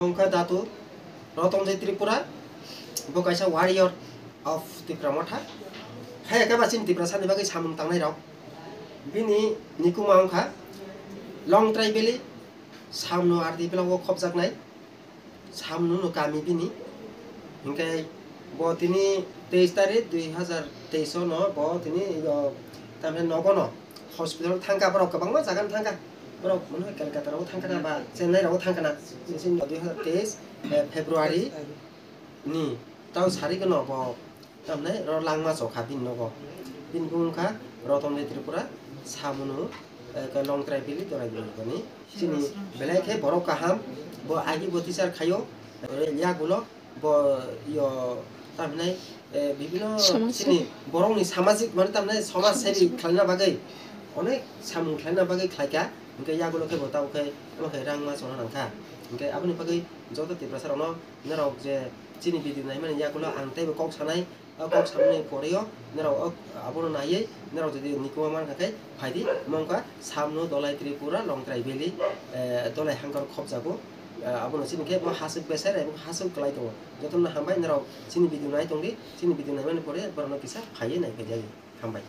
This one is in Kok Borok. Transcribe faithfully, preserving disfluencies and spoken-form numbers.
Wngkha Datu Rotonjay Tripura, bo kaisa warrior of Tipra Motha. Hai khe ba chini Tiprasani bagwi samung tangnai rok. Bini nikuma wngkha Longtrai Valley, Samno R D block o khopjaknai. Samno no kami bini. Hinkhe bo tini teis tarik dui hazar teis no bo tini yo tamni nogo no hospital thangkha, borok kwbangma jaga no thangkha. Borok mano Kolkata rogo thangkha na ba Chennai rogo thangkha na. Sini dui hazar teis, eh, February ni tao sari no bo tamni ro langma chokha bini nogo. Bini bumung kha Rotonjay Tripura, Samno, eh, Longtrai Valley, Dorai Valley bani. Chini belai khe borok kaham, bo agi bo teacher khayo, yagulo bo yo tamhinai, eh, bibino samajik. Chini borokni samajik mane tamhinai somaj sebi khlaina bagwi, onek samung khlaina bagwi khlaika, hinkhe yagulo khe bo tabo khe omo khe rang ma chona nangkha. Hinkhe aboni bagwi joto Tiprasa rokno norok je chini video naimani yagulo ang teibo kok sanai, o kok samani poreo norok o abono naiwi norok jodi nikuma mankha khe phaidi, omo wngkha Samno Dorai Tripura Longtrai Valley, eh, Dorai hangkar khopjago, eh, abono chini khe bo hasuk beser ebo hasuk kwlai tongo. Jotono hambai norok chini video nai tongdi, chini video naimani pore borokno kisa phaiwi naiphai jagwi. Hambai.